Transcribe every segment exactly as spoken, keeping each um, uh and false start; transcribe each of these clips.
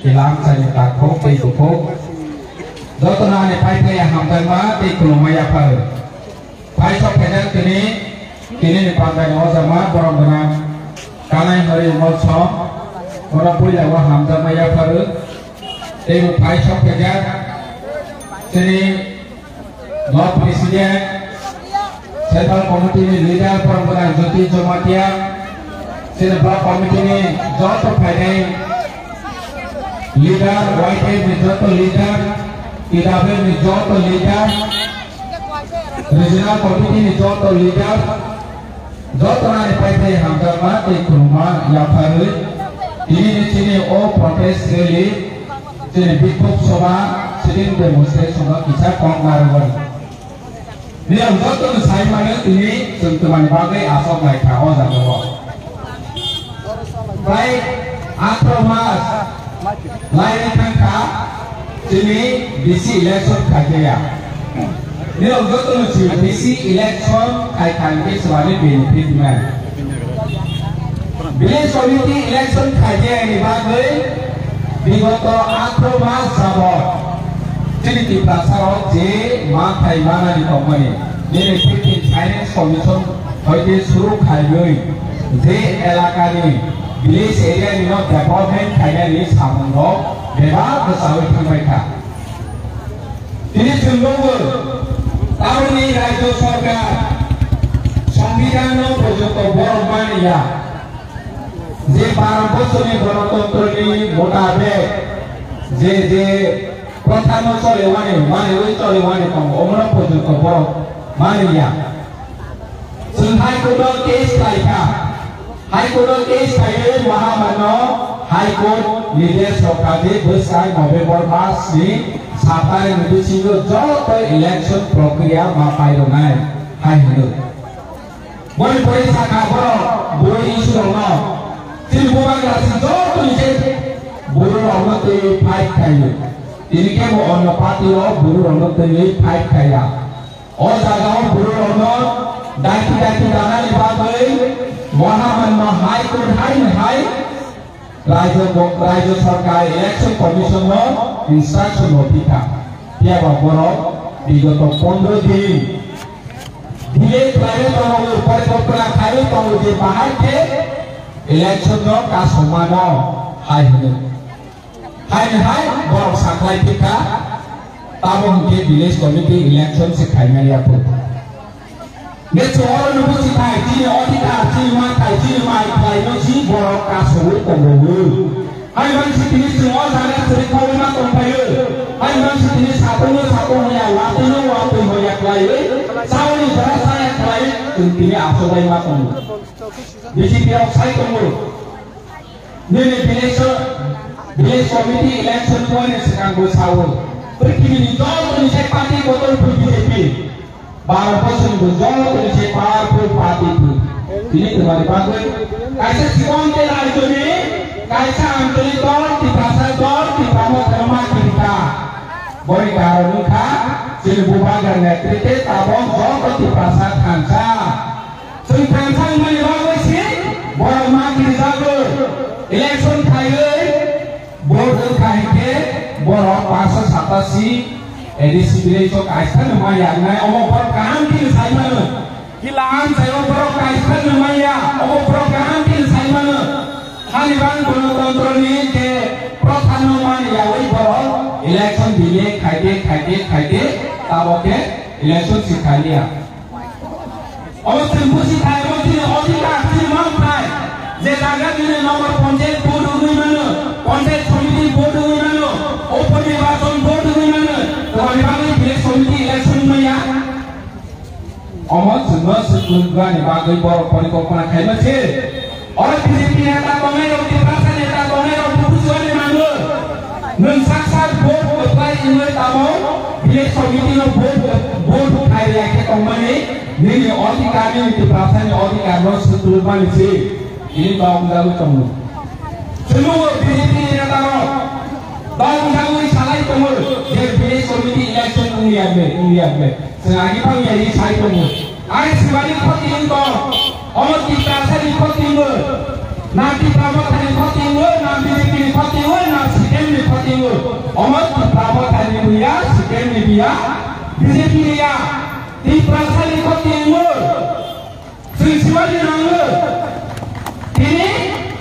Kilam chani takhuk tei bukhuk. Jotono ani phaithai hamjakma tei khulumma yapharo. Phaisok phaijak tini, tini ni pandani ojama borom gwnang Kanai Hari Molsom. Bono puila o hamjakma yapharo. Tei bo phaisok phaijak tini Block President, Central Committee ni leader, Paramgana Jyoti Jamatia, sini Block Committee ni joto phainai leader, Y T F ni joto leader, T W ni joto leader, Regional Committee ni joto leader, joto nani phaithai hamjakma tei khulumma yapharwi tini ni chini o protest rally, chini bikhok sobha, sitting demonstration no kisa kok narwkmani. Niyam joto no sai mano tini chwng twmani bagwi aswk naikha o jaga o. Prai athro mas laini thangkha chini D C election khaikhe ya. Niyam joto no si D C election khaikha hwnkhe swbani benefit man. Village committee election khaikhe ni bagwi bigoto athro mas jabot chini Tiprasa rok je ma khai manani tongmani nini fifteen Finance Commission hoite suru khaiwi je elakani village area ni no development khainani samung rok bebak bwchawi thangbai kha. Tini chwng nukgo, tamoni rajyo sorkar Songbidan no porjonto borok mani ya. Je baro bosorni gonotontro ni motabek je je protha no chole wani, mani wi chole wani tongo, omono porjonto borok mani ya. Chwng High Court o case khlaikha. High Court o case khlaiwi Mahamarno High Court nirdesho kha je bwskang November mas ni sat tarikh ni bisingo joto election prokriya ma pairwnai hai hwnwi. Boni pore sakha borok bwrwi issue rokno, chini bubagra si joto ni je bwrwi rokno twi fight khaio. Tini khe bo onno party o bwrwi rokno twi fight khaiya. O jaga o bwrwi rokno daiti daiti danani bagwi Mahamarno High Court hai ni hai Rajyo bo-, Rajyo Sorkar Election Commission no instruction rw phi kha. Phiya ba borok bigoto pondro din delay khlaiwi tongo, porikolpona khlaiwi tongo je bahai khe election no kasomano hai hwnwi. Hai hai borok sakhlai thika, tamo hwnkhe village committee election se khaimani yaphu. Nge chwng oro nubu si thai, chini odhikar, chini manthai, chini mai khlaino si borok kasowi tongo. Hai man si tini chwng o jaga chwri khawi ma tongphaio. Hai man si tini satung no satung hoya, watwi no watwi hoya khlaiwi, chawi no jora chaya khlaiwi, chwng tini asobai ma tongo. B J P rok sai tongo. Nini village, village committee election ni uaini swkang bo sao, pwrthibini joto ni sai party kotor phui B J P. Bharat borsoni bo joto ni sai powerful party phui. Tini twmani bagwi kaisa Sibon Tela Raijoni kaisa Anchalik dol, Tiprasa dol, Tipra Motha no ma kirika. Boni karon wngkha chini Bubagra netrite tabok joto Tiprasa thansa. Chwng thansa wngmani bagwi se borok ma kirijago. Election khaiwi vote wngkha hinkhe borok paanch sho satasi A D C village o kaisa no maya wngnai, omo borok kaham khe sai mano. Kila amchai o borok kaisa no maya, omo borok kaham khe sai mano. Hani bang gwnotwntro ni je protha no mani yaui borok election delay khaide, khaide, khaide, tabok khe election si khaliya. Omo chwng busi khai, omo chini odhikar, chini manthai. Je jaga nini nogor panchayat vote wngwi mano, panchayat somiti vote wngwi mano, upo nirbachon vote wngwi mano, tongmani bagwi village somiti election wngmaya. Omo chwngno swklugrani bagwi borok porikopona khaima se. Oro B J P neta tongnai rok, Tiprasa neta tongnai rok, buphuswani mango. Nwng sak sak vote kwplai wngwi tamo village committee no vote, vote khai ya khe tongmani nini odhikar, nini Tiprasa ni odhikar no swklubmani se. Ini tong jagwi tongo. Chwngno B J P ni neta rok tong jagwi salai tongo je village committee election wngya me, wngya me. Chwng agi phang ya ri sai tongo. Ai sibani khoti wng tong. Omo Tiprasa ni khoti wng. Na Tipra Motha ni khoti wng, na B J P ni khoti wng, na C P M ni Omo Tipra Motha ni buya, C P M ni buya, B J P ni ya. Tiprasa ni khoti imo. Chwng siwani nango. Tini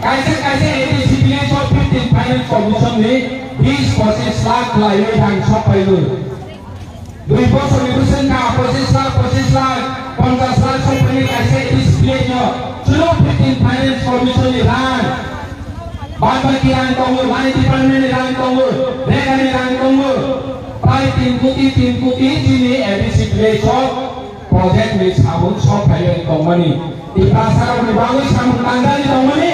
kaisa kaisa A D C village o fifteen finance commission ni bis pochis lakh khlaiwi rang sok phaio. Dui bosorni bwswngkha pochis lakh, pochis lakh, ponchash lakh sok phaini kaisa A D C village no. Chwng fifteen finance commission ni rang. Bad baki rang tongo, line department ni rang tongo, rega ni rang tongo. Prai tin koti, tin koti chini A D C village o project ni samung sok phaiwi tongmani. Tiprasa rok ni bagwi samung tangjani tongmani.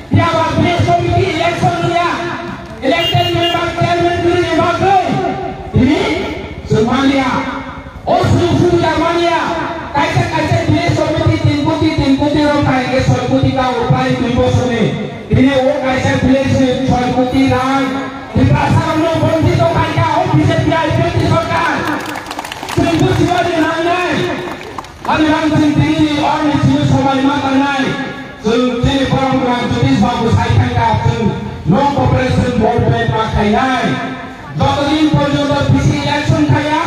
Phiya ba village committee election wngya, elected member chairman kwrwini bagwi tini chwng manya. O sung sung ya manya, kaisa kaisa village committee tin koti, tin koti rok khai khe soi koti ka upai dui bosorni. Tini o kaisa village ni soi koti rang Tiprasa rokno bonchito khai kha o B J P I P F T sorkar. Chwng bujiwani nangnai. Ani rang chwng tini ni orni simi somai ma tangnai. Chwng chini borok rang Jyotish Babu sai thangkha chwng no cooperation movement ma khainai. Jotodin porjonto B C election khaya,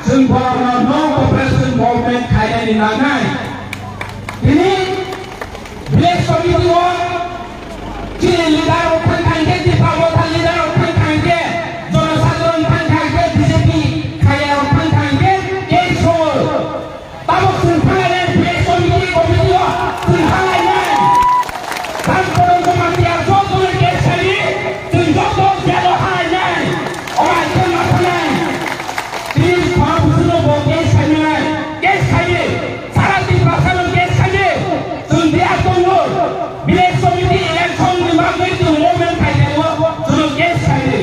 chwng borokno no cooperation movement khainani nangnai. Tini village committee o chini leader rok thang thang khe, Tipra Motha leader rok thang thang khe, jonosadharon thang thang khe, B J P khaya rok thang thang khe, kei sor. Tabuk chwng thanglai nai, village committee, committee o chwng thanglai nai. Rang Koron Jamatia joto no case khai di, chwng joto jail o thanglai nai. Omo hai khe ma thangnai. Tini khorang bwswk no bo case khai nai, case khai di. Sara Tiprasa no case khai di. Chwng dia tongo. Village committee election ni bagwi chwng movement khai tongo, chwng case khai di.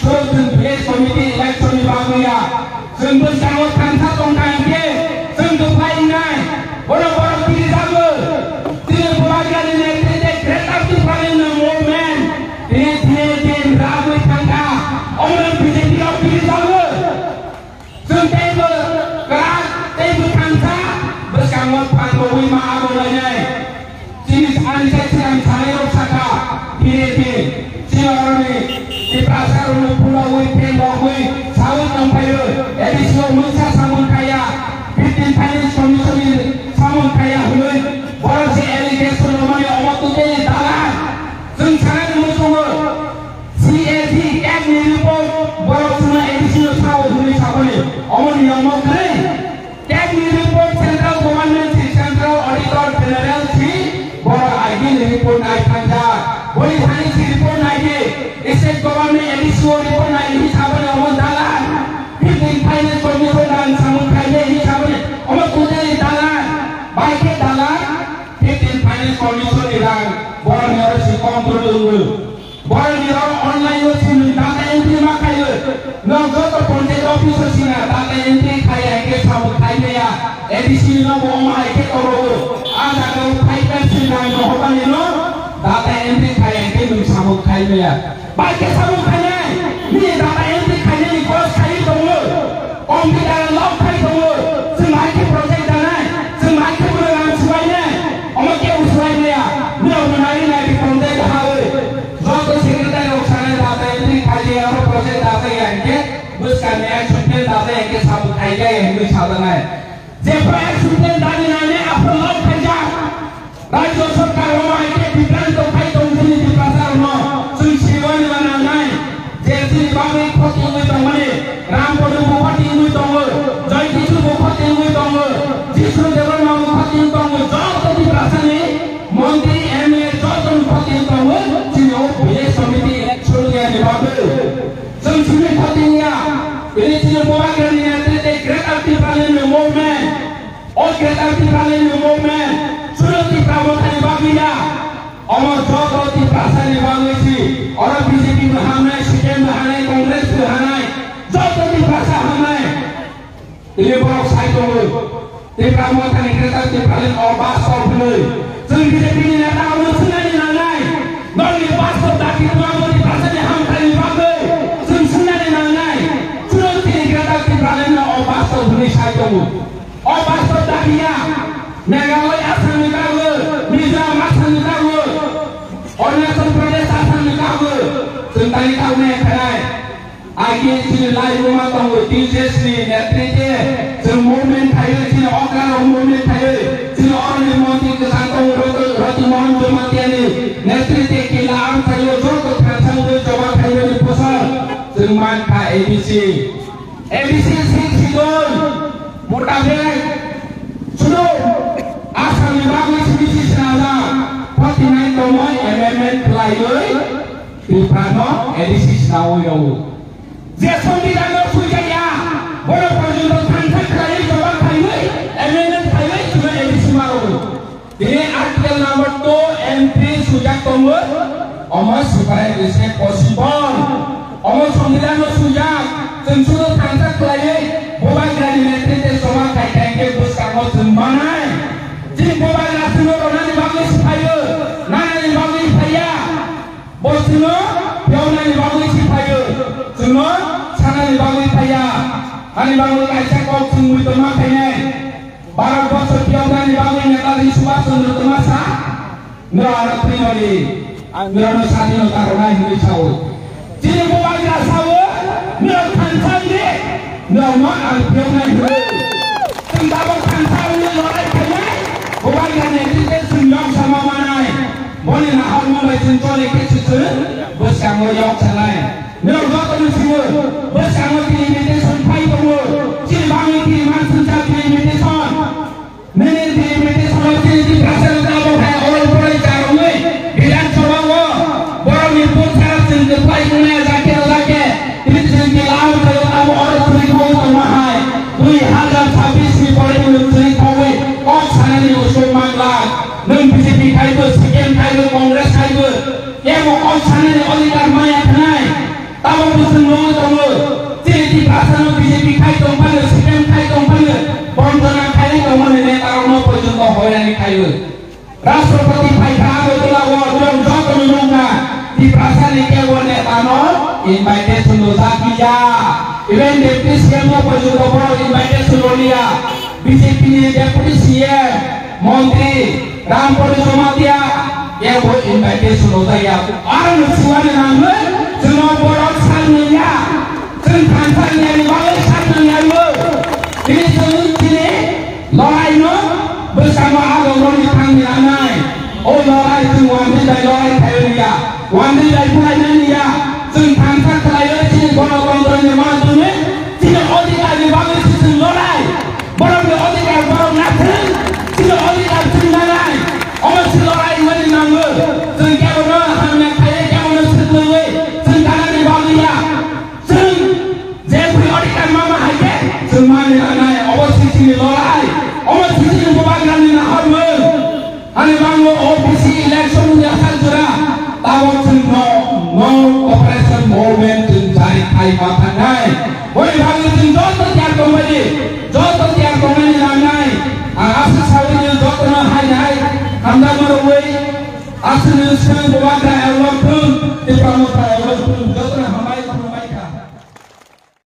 Chwng chwng village committee election ni bagwi ya. Chwng bwskango thansa tongkha hinkhe chwng kwplai wngnai. Bono borok tini jago. Tini Bubagrani netrite Greater Tipraland ni movement tini dhine dhine ragwi thangkha. Omono B J P rok tini jago. Chwng teibo kwrak teibo thansa bwskango phan rwui ma abo lainai. Chini ani sai siyan sanai rok sakha, bini bini, chini oroni Tiprasa rokno phulaui, phenlogwi, saui tongphaio, A D C o mungsa samung khaya, fifteen Finance Commission ni samung khaya hwnwi, borok se allegation rwmani omo totally dalan. Chwng sanani muchungo, C A G Act ni report, borok chwngno A D C o sao hwnwi saboni, omo niyom no kwrwi. Act ni report central government si, central auditor general si, borok aigini report nai thangjak. Boni thani si report nai di, state government A D C o report nai di, hisaboni omo dalan. Fifteen Finance Commission dan samung khainai hisaboni omo totally dalan. Bai khe dalan, fifteen Finance Commission ni rang, borok ni oro si control wngwi. Borok ni rok online o si nwng data entry ma khaio. Nwng joto panchayat office o sina data entry khai hai khe samung khai maya. A D C no bo omo hai khe torogo. A jaga o five percent rang no hobani no data entry khai hai khe nwng samung khai maya. Bai khe samung khainai. Nini data entry khainani cost khai tongo. Computer lock khai tongo, chwng hai khe project danai, chwng hai khe bono rang swbainai, omo kebo swbai maya, nini omo nari nari contact hawi. Joto secretary rok sanai data entry khaijaya, omo project data ya hinkhe, bwskangni action plan data ya hinkhe samung khaijaya hinwi sajaknai. Jephru action plan dani nani aphuru lock khaijak. Rajya sarkar rok hai khe bibranto khai tong chini Tiprasa rokno chwng siwani ma nangnai. Je chini bagwi khoti wngwi tongmani, Ram Padu bo khoti wngwi tongo, Joy Kisu bo khoti wngwi tongo, Jisnu Debbarma bo khoti wngwi tongo, joto Tiprasani montri, M L A joto ni khoti wngwi tongo, chini o village committee election wngya ni bagwi. Chwng chini khoti wngya, bini chini Bubagrani netrite Greater Tipraland ni movement. O Greater Tipraland ni movement, chwng Tipra Mothani bagwi ya. Omo joto Tiprasani bagwi si. Oro B J P bo hamnai, C P M bo hamnai, Congress bo hamnai, joto Tiprasa hamnai. Tini borok sai tongo. Tipra Mothani Greater Tipraland o bus stop hwnwi. Chwng B J P ni neta rokno swngnani nangnai. Nokni bus stop dati twma bo Tiprasani hamthayni bagwi chwng swngnani nangnai. Chwng tini Greater Tipraland no o bus stop hwnwi sai tongo. O bus stop dakiya, Meghalaya Assam ni kagwi, Mizoram Assam ni kagwi, Arunachal Pradesh Assam ni kagwi, chwng Ani kaune khanai. Agi chini lai buma tongo T J S ni netrite. Chwng movement khayo, chini okra rok movement khayo. Chini oroni montri kwchang tongo Roti, Roti Mohan Jamatia ni netrite kila ang khayo. Joto thansa wngwi joma khayo ni bwsal. Chwng man kha A D C. A D C six schedule. Motabek. Sudo. Assamni bagwi simi sisna da. Forty nine tongmani amendment khlaiwi. Tiprano A D C sinaui rwo. Je Songbidanno swijak ya, bono porjonto thansa khlaiwi jobab khaiwi, amendment khaiwi chwngno A D C ma rwo. Tini article number two and three swijak tongo, omo separate is a possible. Omo Songbidanno swijak, chwng sudo thansa khlaiwi, bubagrani netrite jobab khai khai khe bwskango chwng manai. Chini bubagra chwngno rwnani bagwi siphaio, nanani bagwi phaiya. Bo chwngno phiyoknani bagwi si phaio, chwngno sanani bagwi phaiya. Ani bagwi kaisa kok chwngwi tongma khainai. Bharat borso phiyoknani bagwi Netaji Subhash Chandra Bose sa, norok aro thwimani, norokno sadinota rwnai hwnwi sao. Chini bubagra sao, norok thansa wngdi, norokno ang phiyoknai hwnwi. Chwng tabuk thansa wngwi lorai khainai, bubagrani netrite chwng yong sama manai. Boni naharmung bai chwng choli khe se chwng bwskango yok sanai. Norok jotono sio, bwskango delimitation phai tongo. Chini bagwi delimitation cha delimitation. Nini delimitation o chini Tiprasa tabuk hai oro pore charwngwi Bidhan Sabha o borokni bwskango chwng kwplai wngnai jake jake. Tini chwng kila ang khayo abo oro twi khogwi tongma hai. Dui hazar chabbish ni pore chwng khogwi kok sanani usuk manglak. Nwng B J P khaibo, C P M khaibo, Congress khaibo, kebo kok sanani odhikar maya khnai. Tabuk bo chwng nugwi tongo, chini Tiprasano B J P khai tong phano, C P M khai tong phano, bondona khai tong phano, netarokno porjonto hoirani khaio. Rashtrapati phaikha Agartala o, chwng jotono nukha, Tiprasani kebo netano invitation rwjak ya. Even Deputy C M no porjonto bohrok invitation rwliya. B J P ni Deputy C M, Montri, Ramprasad Jamatia, kebo invitation rwjakya. Aro no siwani nangwi, chwngno borok sak nangya, chwng thansa nangya ni bagwi sak nangya o. Tini chwng chini lorai no bwskango agokrok ni thang ni nangnai. O lorai chwng wandi bai lorai khayo niya, wandi bai phulai nani ya, chwng thansa khlaio chini gonotontro ni ma tuni, chini odhikar ni bagwi se chwng lorai. Borokni odhikar borok nathung, chini odhikar chwng nanai. Omo se lorai wngmani nango. Chwng kebono hamya khaiwi, kebono swtwngwi, chwng kanani bagwi ya. Chwng je bwrwi odhikar mama hai khe, chwng mani nanai. Obo se chini lorai. Omo se chini bubagrani naharmung. Ani bagwi O B C election wngya sal jora, tabok chwng no, no cooperation movement chwng jari khai ma thangnai. Boni bagwi chwng joto tiyar tongbaidi, joto tiyar tongnani nangnai. Ang aswk saui nw jotono hai hai hamjakma rwui, aswk nw swkang bubagra elok thung, Tipra Motha elok thung, jotono hamjakma.